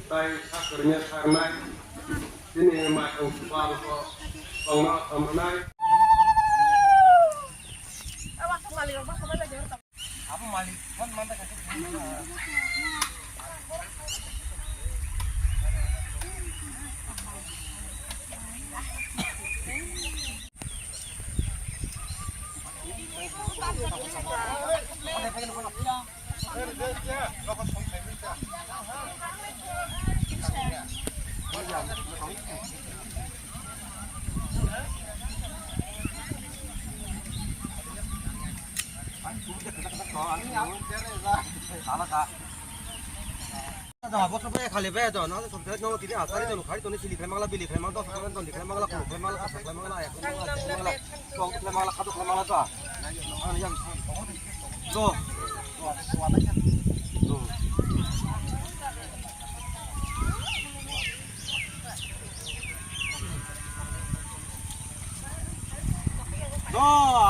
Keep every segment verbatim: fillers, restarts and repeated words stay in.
Tai sakarnya sarnai, ini macam suar ko, pangma pangmanai. Boso bai khali bai do, na so tele no tini asari do, khari do ni sili khlai mangla, bili khlai mangla, dos khlai mangla, khlai mangla, kasa khlai mangla, ayak khlai mangla, khlai mangla, khato khlai mangla do. Ang yang do. Do. No,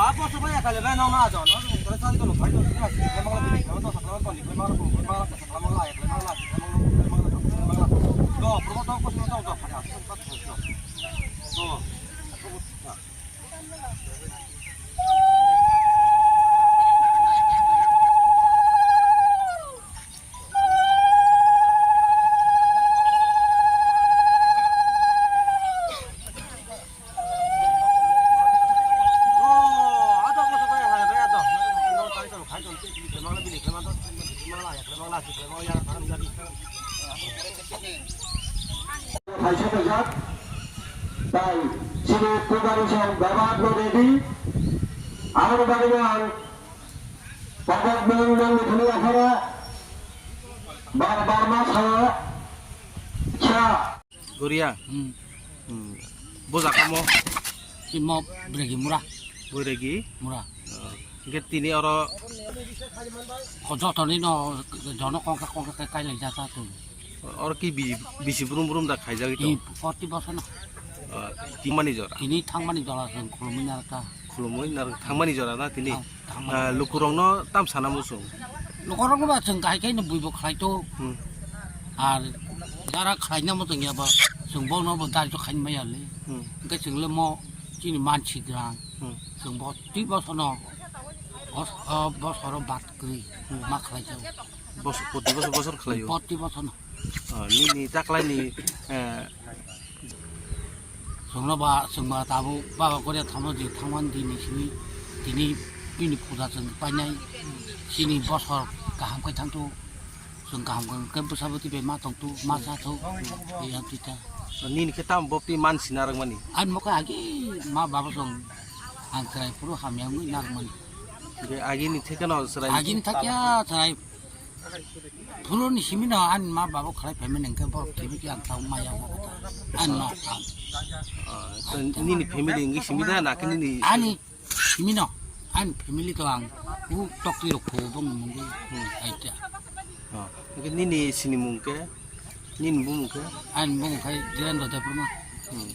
apo so bai khali bai no na do. No, so tele sali do, khari do ni sili khlai mangla, bili khlai mangla, dos khlai mangla, khlai mangla, kasa khlai mangla, ayak khlai mangla, khlai mangla, kasa khlai mangla. Do, promo to ko so to do. Kaisa pajak, tai chini pujari song bebak no ready, aro bagwi ang pajak bwlwng bwlwng ni thani aphara bar bar ma sayo kha. Goria. Hmm. Hmm. Bo jaga mo? Timo Bregi Mura. Bregi? Mura. Oh. Hingke tini oro ko joto ni no jono kongka kongka kai, kai lai jata tu. Oro ki bi-, bisi brum brum da khaijak ito? Ni forty bosor no. Oh, tini mani jora? Tini thangmani jora song khulumui narwkha. Khulumui narwkha, thangmani jora na tini? Thang-, thangmani. Ah, lukurokno tam sana muchung? Lukurokno ba chwng kahai khe no buibo khlai to. Hmm. Ar jara khlaina muchung ya ba chwng bono bo dari to khaini maya le. Hmm. Hingke chwng le mo chini mansi grang. Hmm. Chwng bo twi bosono bos-, o bosoro bat kwrwi. Hmm. Ma khlai to. Bos-, proti bosor, bosor khlaio? Proti bosono. Ah, nini taklaini, eh, Chwngno ba, chwng ba tabuk baba Goria thangno je thangmani di ni simi tini bini puja chwng painai, chini bosor kaham khe thangthu, chwng kaham khe bwsa bwtwi bai ma tongthu, ma chathu, eyang twi ta. Nini khe tamo bo twi man si narwkmani? Ani mo khe agi ma baba chwng ang chwrai phuru hamya wngwi narwkmani. Hingkhe agini thekheno chwrai? Agini thakya chwrai. Phuruni simi no ani ma babo khlai phaimani hingke borok thwimikhe ang tamo maya o kotha. Ani ma ang. Ah, to nini family wngwi simi da na khe nini? Ani simi no, ani family to ang u toktwi rok kho bong mungwi, hmm, aita. Ah, hingke nini sini mung khe? Nini bumung khe? Ani bumung khe Dhirendra Debbarma. Hmm.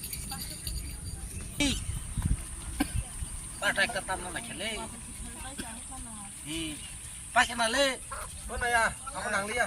Bata ekta tamna na khele. Hmm. Paisa na le. Bo na ya, abo nang liya.